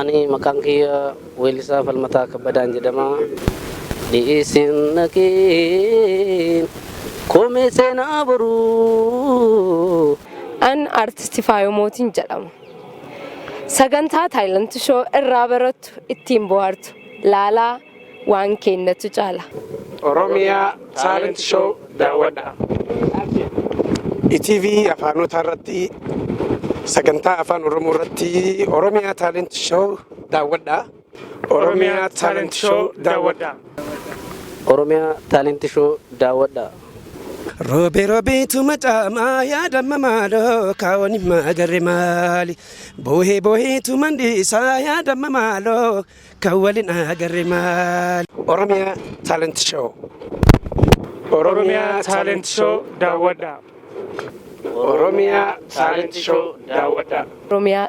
Ani maqaan kiyya Weellisaa Falmataa Kabbadaan jedhama. Dhiisin naqiin komee seenaa boruu. An Artisti Faayoo Mootiin jedhama. Sagantaa Talent Show irraa barattu, ittiin bohaartu laalaa, waan keennatu caala. Oromiyaa Talent Show daawwadha. ETV afaanota irratti, sagantaa Afaan Oromoo irratti Oromiyaa Talent Show daawwadha. Oromiyaa Talent Show daawwadha. Oromiyaa Talent Show daawwadha. Roobee roobeetu macaamaa yaadamma maaloo kaawwan magarre maali, boohee booheetu mandiisaa yaadamma maaloo kan waliin agarre maali. Oromiyaa Talent Show. Oromiyaa Talent Show daawwadha. Oromiyaa Talent Show daawwadha. Oromiyaa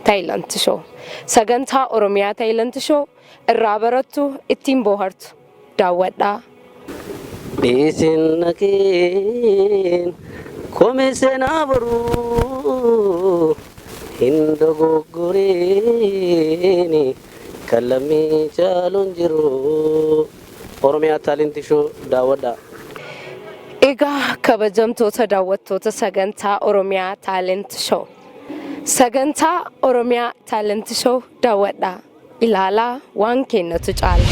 Talent Show. Sagantaa Oromiyaa Talent Show irraa barattu, ittiin bohaartu daawwadhaa. Dhiisin naqiin komee seenaa boruu hin dogoggoriini kan lammii caaluun jiru. Oromiyaa Talent Show daawwadha. Egaa kabajamtoota daawwattoota sagantaa Oromiyaa Talent Show. Sagantaa Oromiyaa Talent Show daawwadhaa. Ilaalaa, waan kennatu caala.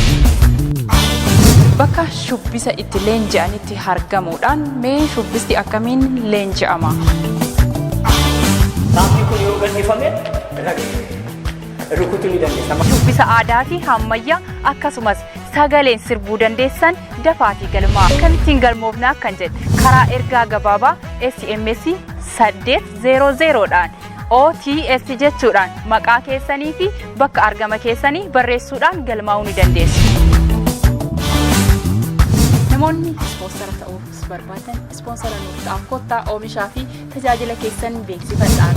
Bakka shubbisa itti leenji'anitti argamuudhaan mee shubbisti akkamiin leenji'ama? Taampii kun yoo gadhiifame rukutuu ni dandeessa. Shubbisa aadaa fi ammayyaa akkasumas sagaleen sirbuu dandeessan dafaatii galmaa. Akkamittiin galmoofnaa kan jedhe karaa ergaa gabaabaa SMS 800dhaan OTS jechuudhaan maqaa keessanii fi bakka argama keessanii barreessuudhaan galmaa'uu ni dandeessu. Namoonni ispoonsara ta'uuf barbaadan ispoonsara nuuf ta'aa, kottaa oomishaa fi tajaajila keessan beeksifadhaa.